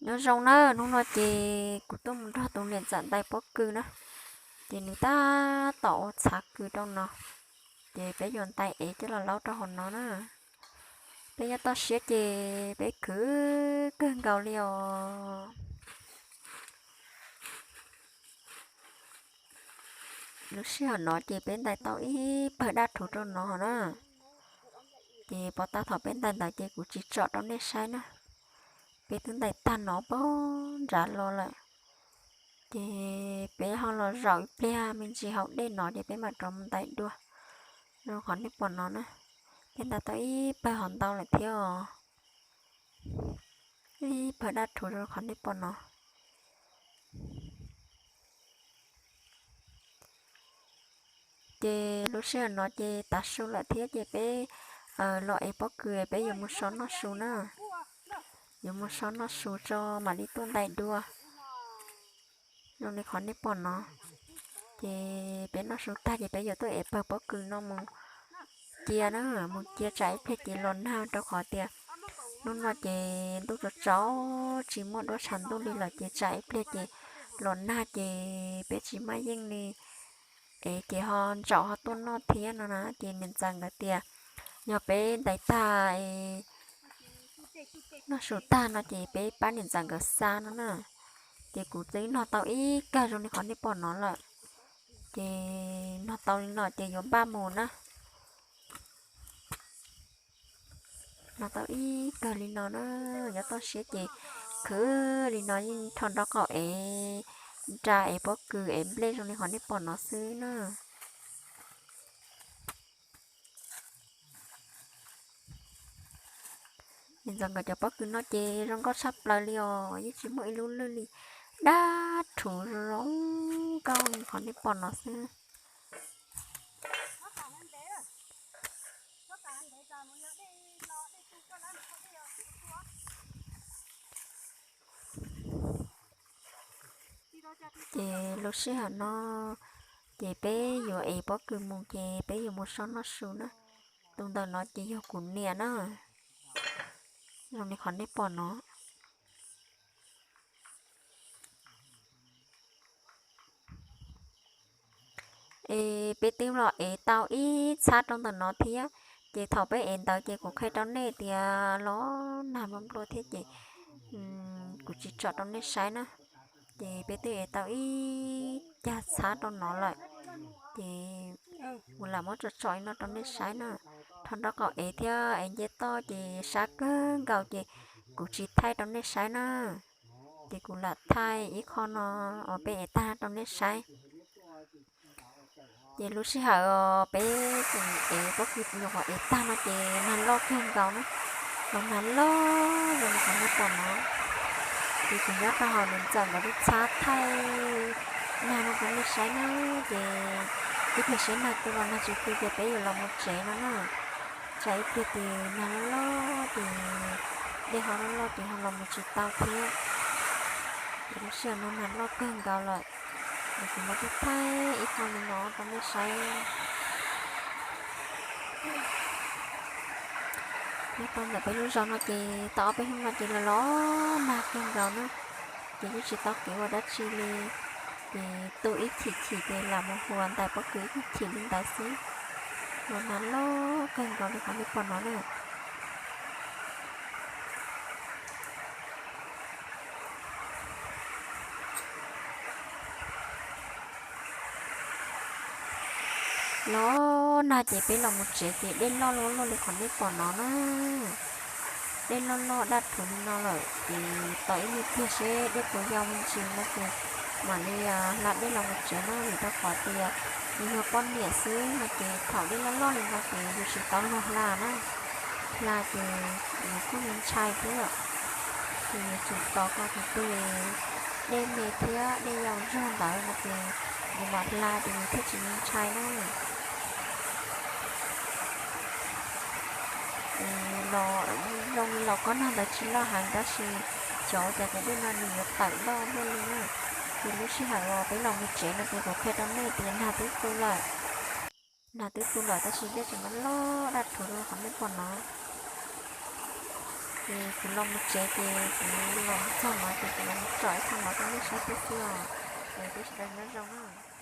Nyob zoo na, hnub no ces kuv tuaj mus nrog tus niam ntxawm ntais pob kws na, ces nws tab tom ua txhav kws rau no, ces peb yuav ntais ev coj los laub rau hauv no na. Peb nyob toj siab ces peb khwv kawg nkaus li os. Lub sij hawm no ces peb ntais tau ib pawg dab rhuv rau no na. Ces pov tag thaum peb ntais ntawd ces kuv tsis tsom rau nej saib na. Peb twb ntais tag no pog nrad los lawm. Ces peb ho los zaum ib pliag me ntsis hauv dej no ces peb mam rov mus ntais dua. Zoo qhov nej pom no na, peb ntais tau ib pawg hov ntau lawm thiab os. Ib pawg dab rhuv zoo qhov nej pom no. Ces lub sij hawm no ces tav su lawm thiab ces peb los ev pob kws peb yuav mus so noj su na. Yuav mus so noj su tso mam li tuaj ntais dua. Zoo li qhov nej pom no, ces peb noj su tag ces peb yuav tuaj ev pawg pob kws no mus cia na, mus cia tsam ib pliag ces los nag rau qhov tias hnub no ces ntuj tsaus tsaus tsis muaj duab tshav ntuj li lawm ces tsam ib pliag ces los nag ces peb tsis maj yeej li es ces ho ntsaum ho tuaj noj thiab no na. Ces niam ntxawm nkawd tias yog peb ntais tag noj su tag no ces peb pab niam ntxawm nkawd xa no na. Ces kuv twb nog tau ib kawg zoo li qhov nej pom no lawm. Ces nog tau li no ces yuav npaj mus na. Nog tau ib kawg li no na, nyob toj siab ces khwv li no yeej rho nraub qaum ev nra ev pob kws ev nplej zoo li qhov nej pom no xwb na. Niam ntxawm nkawd cov pob kws no ces zoo nkauj tshaj plaws li os, yeej tsis muaj ib lub lwj li, dab rhuv zoo nkauj li qhov nej pom no xwb. Ces lub sij hawm no ces peb yuav ev pob kws mus ces peb yuav mus so noj su na. Tus ntawm no ces yog kuv niam na, zoo li qhov nej pom no. Es peb twb los ev tau ib txhab rau ntawm no thiab, ces thaum peb ev ntawd ces kuv qhia rau nej tias los nag nplua nplua thiab ces kuv tsis tsom rau nej saib na. Ces peb twb ev tau ib cag txhab rau no lawm, ces kuv lam muab tsom tsom li no rau nej saib na. Rho nraub qaum ev thiab ev nce toj ces sab kawg nkaus ces kuv tsis thaij rau nej saib na. Ces kuv lam thaij ib qho no uas peb ev tag rau nej saib. Ces lub sij hawm peb tseem ev pob kws nyuam qhuav ev tag no ces nag loj kawg nkaus na, los nag loj zoo li qhov nej pom no. Ces kuv nyob rau hauv niam ntxawm nkawd lub txhab thaij nag no rau nej saib na, ces ib pliag seb nag tu los nag tsis tu ces peb yuav los mus tsev no na. Tsam ib pliag ces nag loj loj ces dej ho loj loj ces ho los mus tsis tau thiab. Ces lub sij hawm no nag loj kawg nkaus lawm, es kuv muab thaij ib qho li no rau nej saib. Nyob rau ntawm peb lub zos no ces tau ob peb hnub no ces los los nag kawg nkaus na, ces yeej tsis tau kev ua dab tsi li. Ces tu ib chim chim ces lam mus hua ntais pob kws ib chim chim li ntawd xwb. Los nag loj kawg nkaus li qhov nej pom no na. Los nag ces peb los mus tsev ces dej loj loj loj li qhov nej pom no na. Dej loj loj daj rhuv li no lawm ces tos ib me pliag seb dej puas yau me ntsis no ces mam li hla dej los mus tsev na, vim rau qhov tias yus yog poj niam xwb no ces thaum dej loj loj li no ces yus tsis tau luag hla na. Hla ces yus kuj ntshai thiab, ces yus tsum tos kom tus twg dej me thiab dej yau zog ntawd no ces yus mam hla ces yus thiaj tsis ntshai na. Ces los zoo li los kob nag ntawd tsis loj heev tab sis xyov cas cov dej no nws yuav tawm loj luaj li na. Ces lub sij hawm uas peb los mus tsev no ces kuv qhia rau nej tias nag twb tu lawm. Nag twb tu lawm tab sis dej tseem loj loj daj rhuv li qhov nej pom no. Ces kuv los mus tsev ces kuv los txog no ces kuv los mus tsom ib tug mov rau nej saib thiab xwb os. Es peb sawv daws nyob zoo na.